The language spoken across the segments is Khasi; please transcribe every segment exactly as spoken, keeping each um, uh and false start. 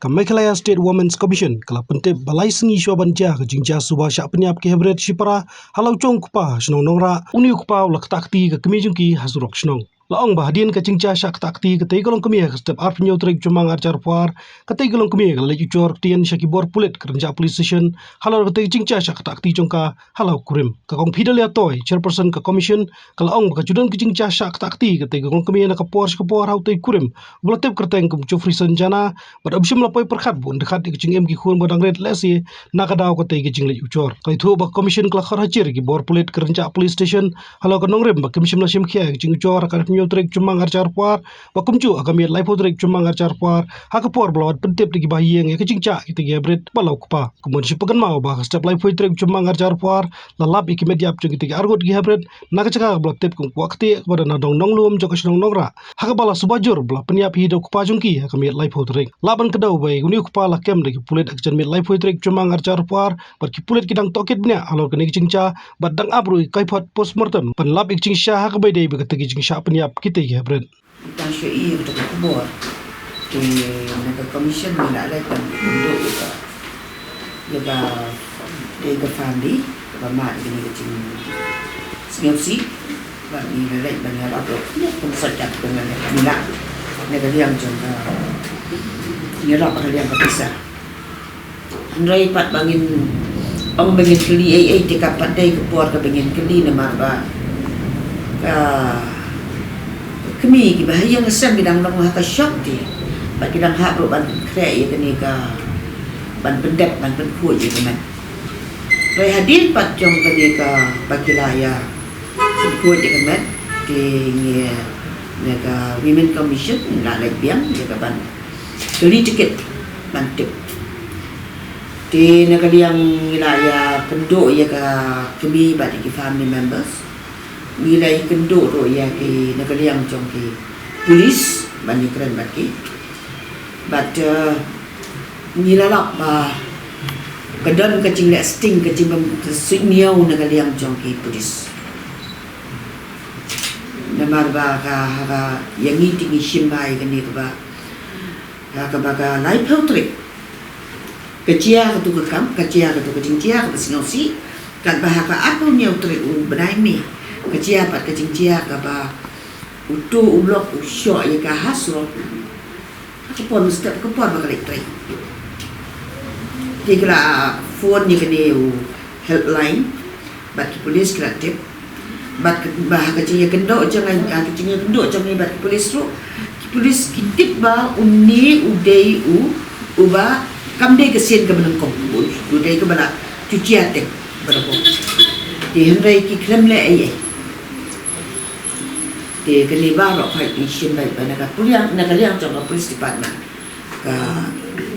Ka Meghalaya State Women's Commission ka la pyntip ba lai sngi shuwa ban jia ka jingjia suba shah pynïap ki hynrei shipara ha la u chong kpa shnong Nongrah, une u kpa u la ktah kti ka kmie jong ki ha surok shnong. La ong ba hadien ka jingjia shah ktah kti katei ka longkmie ha ka step arphew tarik Jymmang arhajar arphew ar, katei ka longkmie ka la leit ujor ktien sha ki bor pulit ka Rynjah Police Station halor katei ka jingjia shah ktah kti jong ka ha la u kurim. Ka Kong Fidelia Toi, chairperson ka commission, ka la ong ba ka ju don ka jingjia shah ktah kti katei ka longkmie na ka por sha ka por ha utei u kurim uba la tip kyrteng kum Jeffreyson Jana, bad um shym la poi pyrkhat ba un dkhat ïa ka jingim ki khun ba dang rit lehse na ka daw katei ka jingleit ujor. Ka la ïathuh ba ka commission ka la khot hajar ki bor pulit ka Rynjah Police Station halor ka nongrim ba kim shym la shim khia ïa ka jingujor ha ka arphew tarik Jymmang arhajar arphew ar, ba kumjuh ha ka miet laiphew tarik Jymmang arhajar arphew ar ha ka por ba la wan pyntip da ki bahaïing ïa ka jingjia kitei ki hynrei ba la u kpa. Kumno shi pynban mo ba ha ka step laiphew tarik Jymmang arhajar arphew ar la lap ïa ki met ïap jong kitei ki arngut ki hynrei na ka jaka ba la tip kum Kwah Ktieh kaba don ha dong Nonglum jong ka shnong Nongrah, ha kaba la suba jur ba la pynïap hi da u kpa jong ki ha ka miet laiphew tarik. Lah ban kdew ba une u kpa la kem da ki pulit ha ka janmiet laiphew tarik Jymmang arhajar arphew ar, bad ki pulit ki dang tohkit bniah halor kane ka jingjia bad dang ap ruh ïa ka report postmortem ban lap ïa ka jingshisha ha kaba ïadei bad katei ka jingshah pynïap kitei ki hynrei. Tang shu ïohi ïa kata ka khubor, te na ka commission ngi la leit ban ïakynduh ïa ka, ïa ka, ïa ka family kaba mad ïa kane ka jingsngewsih. Bad ngi la leit ban ïarap ruh, ïa, pynshai kat pynlong ïa ka, ngi la, na ka liang jong ka, ïarap na ka liang ka pisa. Hynrei pat ba ngin ong ba ngin kylli ei ei te kam pat dei ka por kaba ngin kylli namar ba ka kmie kiba ha ïing ha sem ki dang long ha ka shock te bad ki dang hap ruh ban khreh ïa kane ka ban pyndep ban pynkhuid ïa ka met. Hynrei hadien pat jong kane kaba ki la ïa pynkhuid ïa ka met te ngi na ka Women Commission ngi la leit biang ïa ka ban kylli ticket ban tip. Te na ka liang ngi la ïakynduh ïa ka kmie bad ïa ki family members. Ngi la ïakynduh ruh ïa ki na ka liang jong ki police ban ïakren bad ki. Bad, eh, ngi la lap ba ka don ka jingleh sting ka jingbym suidñiew na ka liang jong ki police. Namar ba ka, ka ïa ngi te ngi shim ba ïa kane kaba, ka, kaba ka laiphew tarik. Ka jia katu ka kam, ka jia katu ka jingjia kaba sngewsih, katba ha ka arphew hynñiew tarik u bnai May ka jia pat ka jingjia kaba uto u lok u shoh ïa ka ha surok. Ha ka por mynstep, ka por ba ka leit trei. Te ki la phone ïa kane u helpline bad ki police ki la tip. Bad ka, ba ha ka jingïakynduh jong, ha ka jingïakynduh jong ngi bad ki police ruh, ki police ki tip ba une u dei u, uba kam dei ka sien kaba nyngkong, u dei kaba la ju jia te ba la bok. Te hynrei ki khlem leh ei ei. Te kane baroh ka ngi shim beit ba na ka police, na ka liang jong ka police department ka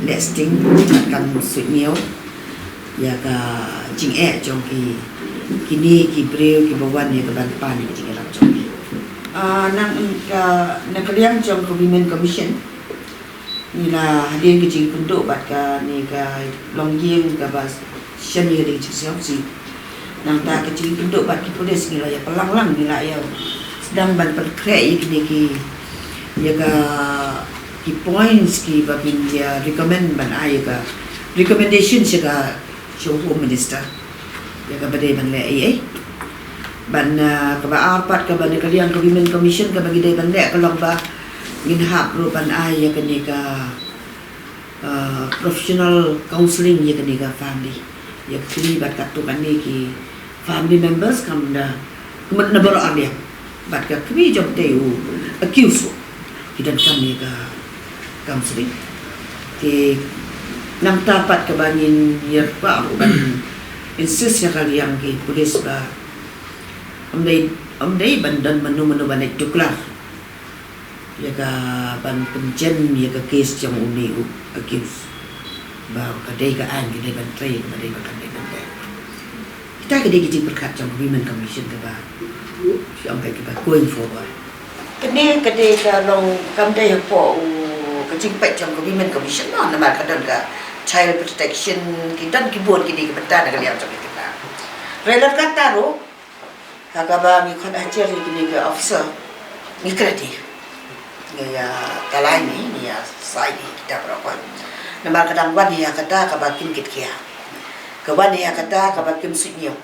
leh sting, kam suidñiew ïa ka jingeh jong ki, kine ki briew kiba wan ïa ka ban pan ïa ka jingïarap jong ki. Ah, nang ka, na ka liang jong ka Women Commission ngi la hadien ka jingïakynduh bad kane ka longïing kaba shem ïa ka dei ka jingsngewsih. Nangta ka jingïakynduh bad ki police ngi la ïa pynlong lang, ngi la ïa sdang ban pynkhreh ïa kine ki, ïa ka, ki points kiba ngin ïa recommend ban ai ïa ka recommendation sha ka, sha u Home Minister ïa kaba dei ban leh ei ei. Ban, ah, kaba ar pat kaba na ka liang ka Women Commission kaba ngi dei ban leh ka long ba ngin hap ruh ban ai ïa kane ka uh, professional counseling ïa kane ka family. Ïa ka kmie bad katto katne ki family members kam da, ka mut na baroh arliang. Bad ka kmie jong te u accused ruh ki donkam ïa ka counseling. Te nangta pat kaba ngin ïa kwah ruh ban insist ïa ka liang ki police ba ym dei, ym dei ban don mano mano ban leit tuklar ïa ka ban pynjem ïa ka case jong une u accused. Ba ka dei ka aiñ ka dei ban trei, ka dei ba kan dei ban trei. Kita ka dei ka jingpyrkhat jong ka Women Commission kaba shu ong ka, kaba going forward. Kane ka dei ka long kam dei hapoh u ka jingpeit jong ka Women Commission noh, namar ka don ka child protection, ki don ki bun kine ki bynta na ka liang jong ki kynta. Hynrei lada kata ruh, ha kaba ngi khot hajar ïa kine ki officer, ngi kren hi. Ngi ïa, ah, talai ni, ngi ïa, ah, sai ni kita baroh. Namar ka dang wan ïa kata kaba kim kit khia. Ka wan ïa kata kaba kim suit ñiew.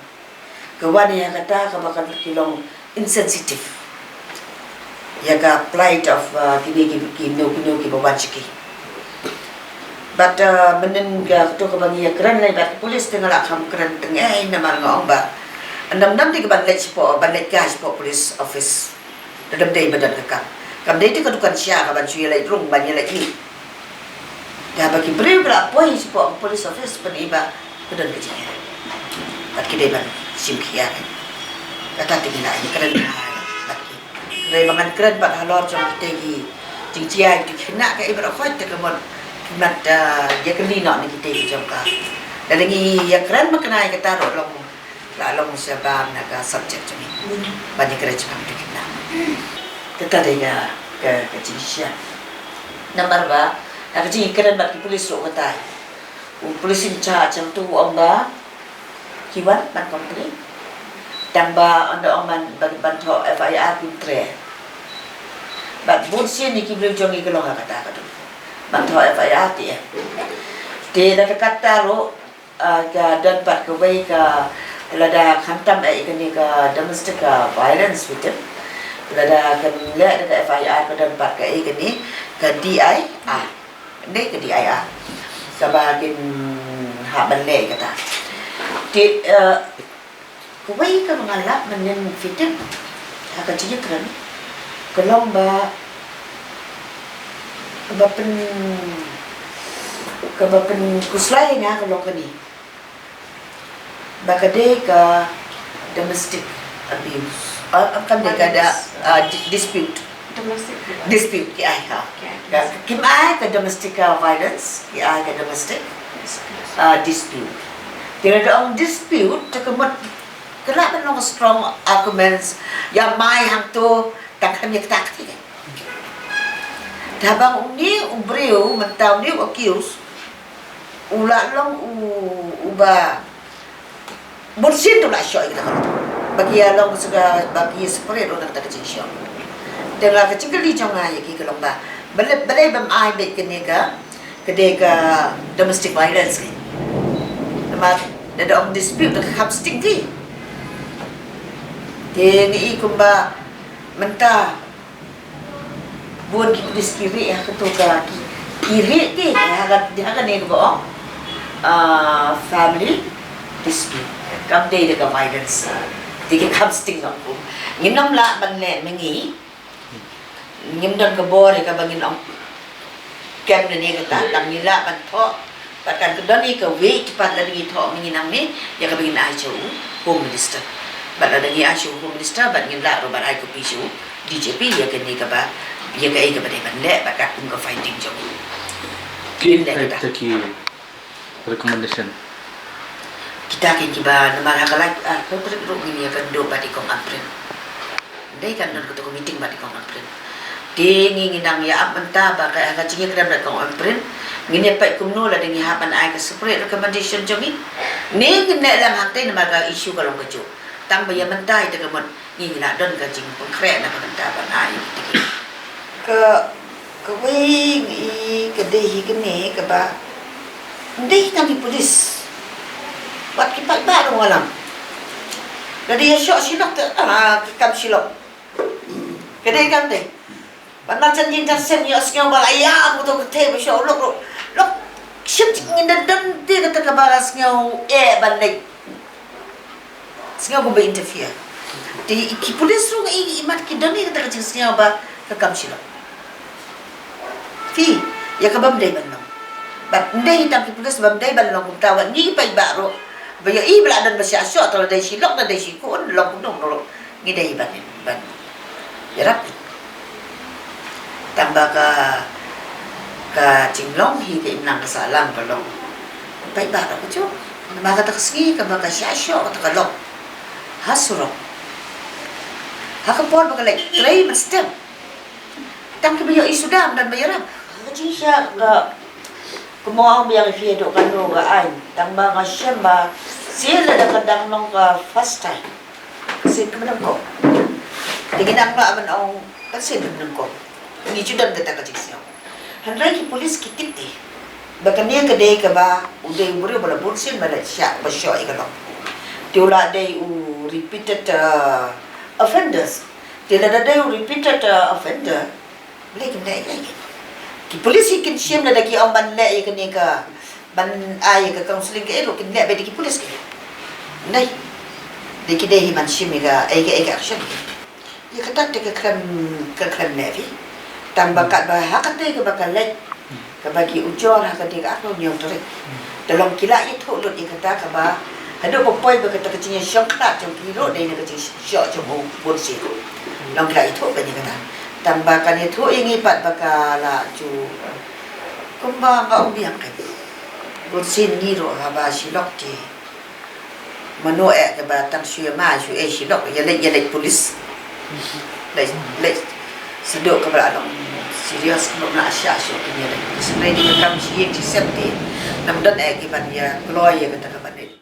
Ka wan ïa kata kaba ka ki long insensitive ïa ka plight of, uh, kine ki, ki nongkynnoh kiba wan sha ki. Bad, uh, mynnin ka, kato kaba ngi ïa kren lei bad ka police te nga la kham kren teng eh namar nga ong ba. Ynda ym dei ka ban leit shapoh, ban leit kai shapoh police office. Lada ym dei ba don ka kam. Kam dei te ka dukan sha ka ban shu ïa leit rung ban ïa leit mih. Te haba ki briew ki la poi shapoh police office pyn-i ba ka don ka jingeh. Bad ki dei ban shim khia. Kata te ngi la ïa kren bad ki. Hynrei ba ngan kren bad halor jong kitei ki jingjia ki khynnah kaei baroh khoit te ka mut ki mat, ah, ïa kylli noh na kitei ki jong ka. Lada ngi ïa kren ba kane kata ruh long la long sha ba na ka subject jong ngi. Ban ïa kren jong ka mut ki na. Kata dei ka, ka, ka jingshisha. Number ba, na ka jingkren bad ki police ruh kata. U police in charge jong tu u ong ba ki wan ban complain. Tang ba ynda ong ban, ban, ban thoh F I R kim treh. Bad bun sien ïa ki briew jong ngi ki long ha kata ka tu. Ban thoh F I R te eh. Te da kata ruh, ah, ka don pat kawei ka lada khamtam eh kane ka domestic, ah, violence victim. Lada kan leh da ka F I R ka don pat ka eh kane ka D I R. Dei ka D I R. Kaba kin hap ban leh kata. Te, eh, kawei kaba nga lap mynnin fitip ha ka jingkren ka long ba, kaba pyn, kaba pynkhuslai nga ka long kane. Ba ka dei ka domestic abuse. Ah, kam dei ka da, ah, di-, dispute. Domestic violence. Dispute ki ai ha. Okay. Ka, kim ai ka domestic, ah, violence, ki ai ka domestic, dispute. Ah, dispute. Te lada ong dispute, te ka mut ka lah ban long strong arguments ïa mai hangto tang khlem ïa kata kti. Te haba une u briew mynta une u accused u la long u, uba bun sien u la shoh ïa kata ka long. Ba ki ïa long shuh ba ki separate ruh na kata ka jingshoh. Te nga ka jingkylli jong nga ïa ki ka long ba balei, balei bym ai beit kane ka, ka dei ka domestic violence ki. Namar da da ong dispute da ka kham sting ki. Te ngi i kumba mynta bun ki police ki rieh ha kato ka ki, ki rieh ki ha ka, ha kane kaba ong, ah, family dispute. Kam dei da ka violence. Te ki kham sting noh kum. Ngin ym lah ban leh ma ngi. Ngim don ka bor ïa kaba ngin ong kem ne ne kata, tang ngi lah ban thoh. Bad kan ka don ïa ka weight pat lada ngi thoh ma ngi nangne ïa kaba ngin ai sha u Home Minister. Bad lada ngi ai sha u Home Minister bad ngin lah ruh ban ai copy sha u D G P ïa kane kaba, ïa kaei kaba dei ban leh bad katkum ka finding jong u. Ki leh kata ki recommendation. Kita ki kiba namar ha ka lai, ah, ka trip ruh ngin ïa kynduh bad i Kong Ampareen. Dei kan don kato ka meeting bad i Kong Ampareen. Te ngi ngi nang ïa ap mynta ba ka, ka jingïakren bad i Kong Ampareen. Ngin ïa peit kumno lada ngi hap ban ai ka separate recommendation jong ngi. Ne ngin leh lang hangtei namar ka issue ka long kajuh. Tang ba ïa mynta ïa te ka mut ngi ngi la don ka jingpynkhreh na ka bynta ban ai ïa kita ki. Ka, kawei ngi ka dei hi kane kaba. Dei tang ki police. Wat ki paidbah ruh nga lam. Lada ïa shoh shi lok te, ah, ka kam shi lok. Ka dei kam dei. Ban marjan jingthaw shen ïa sngew ba la ïa am to ka te ba shoh lok ruh. Lok shim jing ngin da don te kata kaba la sngew eh ban leit. Sngew kumba interfere. Te ki police ruh i, i mat ki don i kata ka jingsngew ba ka kam shi lok. Phi, ïa ka bym dei ban long. Bad ym dei tang ki police bym dei ban long kumta wat ngi paidbah ruh. Ba ïohi ba la don ba shah shoh te la dei shi lok la dei shi khun long kumno ruh. Ngi dei ban, ban ïarap. Tang ba ka, ka jinglong hi ka imlang ka sahlang ka long. Paidbah ruh kajuh. Namar kata ka sngi kaba ka shah shoh kata ka lok ha surok. Ha ka por ba ka leit trei mynstep. Tang kiba ïohi suda ym don ba ïarap. Ka jingshisha ka, kumno ong biang ïa phi haduh katno ka aiñ. Tang ba nga shem ba shisha lada ka dang long ka first time. Shisien ka mynnyngkong. Te ngi nang lah ban ong ka shisien ka mynnyngkong. Ngi ju don kata ka jingsngew. Hynrei ki police ki tip te. Ba kane ka dei kaba u dei u briew ba la bun sien ba la shah ba shoh ïa ka lok. Te u la dei u repeated, uh, offenders. Te lada dei u repeated, uh, offender, balei kin leh ïa ki? Ki police hi kin shim lada ki ong ban leh ïa kane ka, ban ai ïa ka counselling kaei ruh kin leh beit da ki police kaei. Nai. Dei ki dei hi ban shim ïa ka, ïa ka, ïa ka action. Ïa kata te ka khlem, ka khlem leh hi. Tang ba katba ha kata kaba ka leit, kaba ki ujor ha kata ka arphew hynñiew tarik. Te long ki la ïathuh lut ïa kata kaba haduh ba poi ba kata ka jingïashong khlad jong ki ruh dei na ka jingshoh jong u Bunsien. Long ki la ïathuh ban ïa kata. Tang ba kan ïathuh ïa ngi pat ba ka la ju kumba nga ong biang ka. Bunsien ngi ruh haba shi lok te. Mano eh kaba tang shu ïa ma shu eh shi lok ïa leit ïa leit police. Leit leit sdok kaba la long serious kaba la shah shu ïa leit. Sdei di kam shi ïing shi sem te. Nam don eh ki ban ïa kloi ïa kata kaba leit.